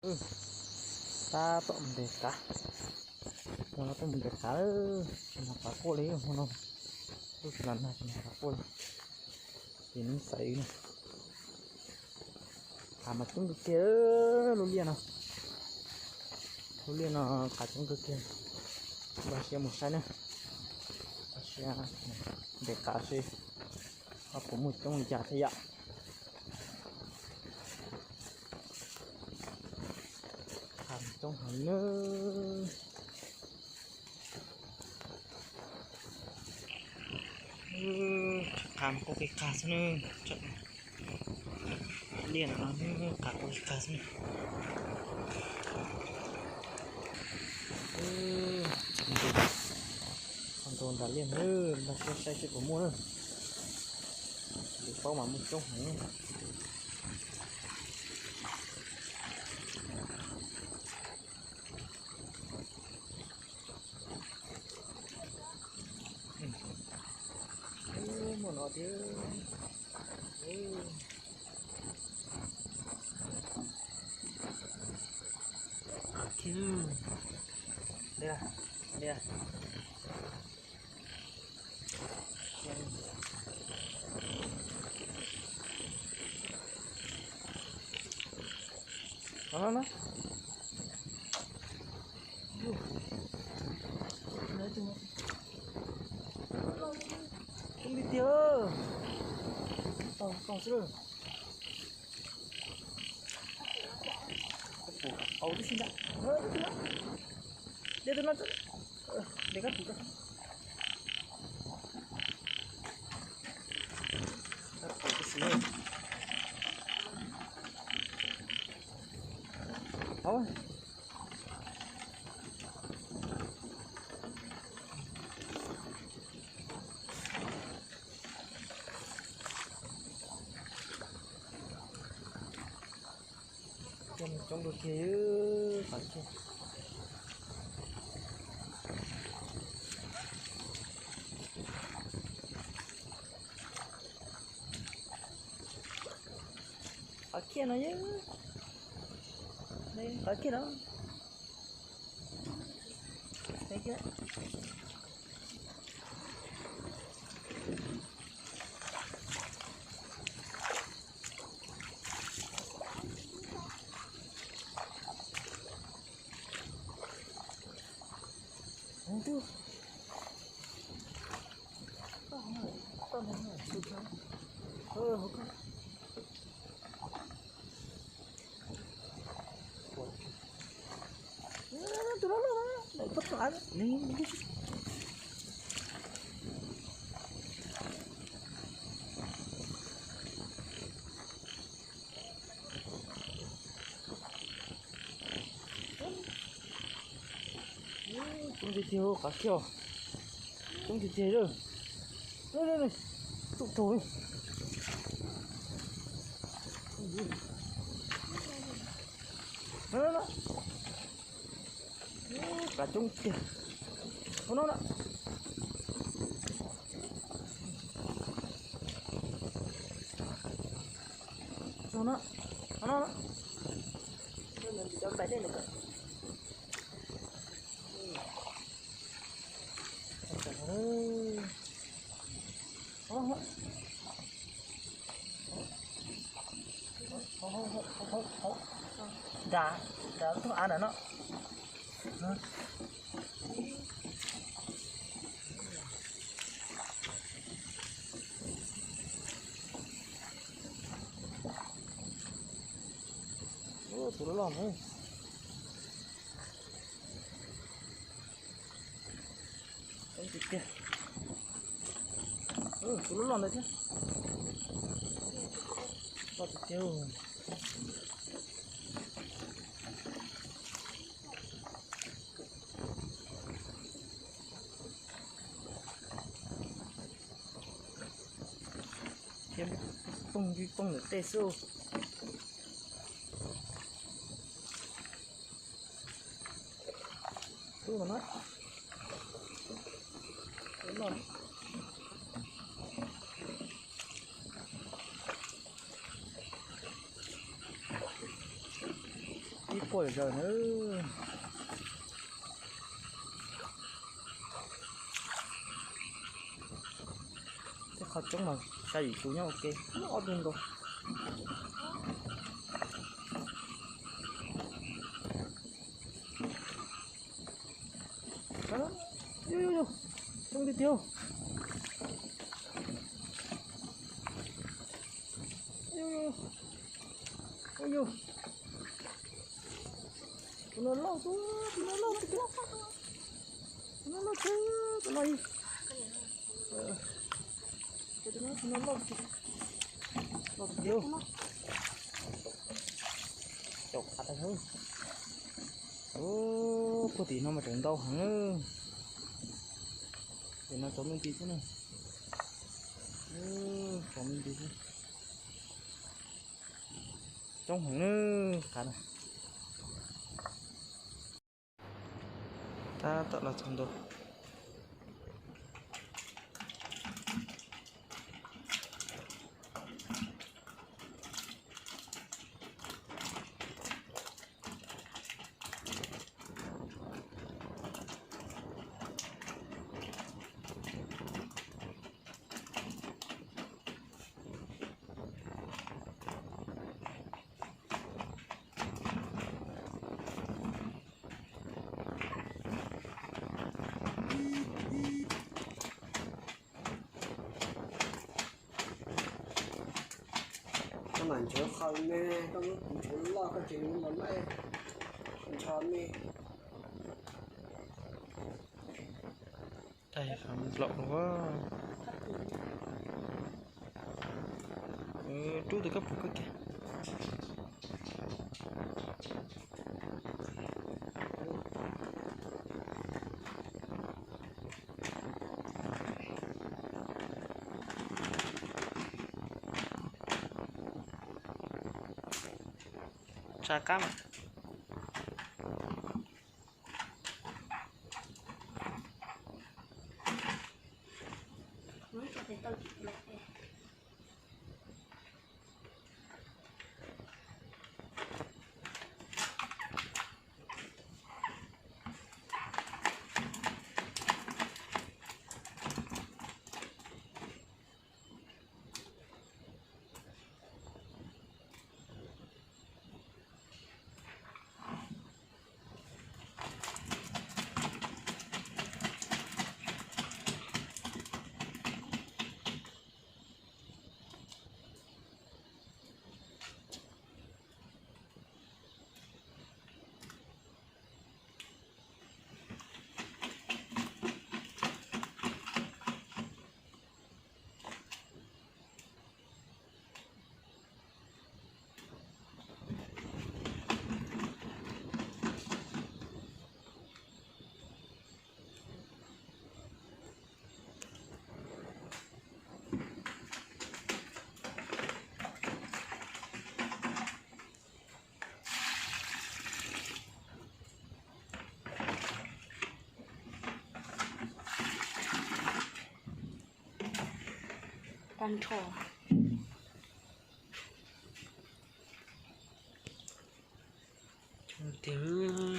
Tab tom mus ntes qav, hmo no tuaj mus ntes qav, tsis hnov qav quaj li hmo no. Lub sij hawm no tsis hnov qav quaj li, ces nws xaiv no. Qav mas coob kawg kiag lub liaj no. Lub liaj no qav coob kawg kiag. Npaj siab mus saib na, npaj siab ntes qav seb ho puas muaj coob li cas thiab yom. Qav coob heev nawb. Tshav qav mas quaj qig qag xwb na. Liaj no qav quaj qig qag xwb na. Txog ntua nram liaj na, npaj siab saib seb puas muaj na. Lwm paub mas muaj coob heev. Muaj no thiab. Thiab, no no no. Coob tiag tiag. Tau tau xwb. Au tib si ntag. De tus no, de kab pum rau. Au. Coob dua kiag, qhov kiag. Qhov kiag no, qhov kiag no. Tus no loj, lawm pab tau av. Coob tiag tiag, qav kiag, coob tiag tiag. Tub raug li. Qav coob tiag. Ua no na. Ua no, ua no. Nrad, nrad lub tog av ntawm no. Tus loj loj na. Tus loj loj ntawd thiab. Loj tiag tiag. Thiab poob ntsis poob ntawm tej xwb. Tub no na. Ib Quaj zom zaws na. Tej qhov coob mas xya yim tus nyob ua ke, ob tug nkaus. Yog, yog, yog, coob tiag tiag. Yog, yog, yog, tus no loj, tus no loj, tus no loj, tus no loj, tus no loj, tus no loj, loj tiag. Caum qab tag. Ub, puag tim no mas tseem ntau heev. Tim no txog me ntsis xwb na. Txog me ntsis xwb. Coob heev na, qab na. Tab tom los txog ntua. Koj mam nchuav qhov me, koj muab kuv nchuav loj koj tseem los laij nchuav me. Tag qhov nplaum los. Rub tus koj pum koj kiag. Tsa kab mas. Tag nrho. Tiag.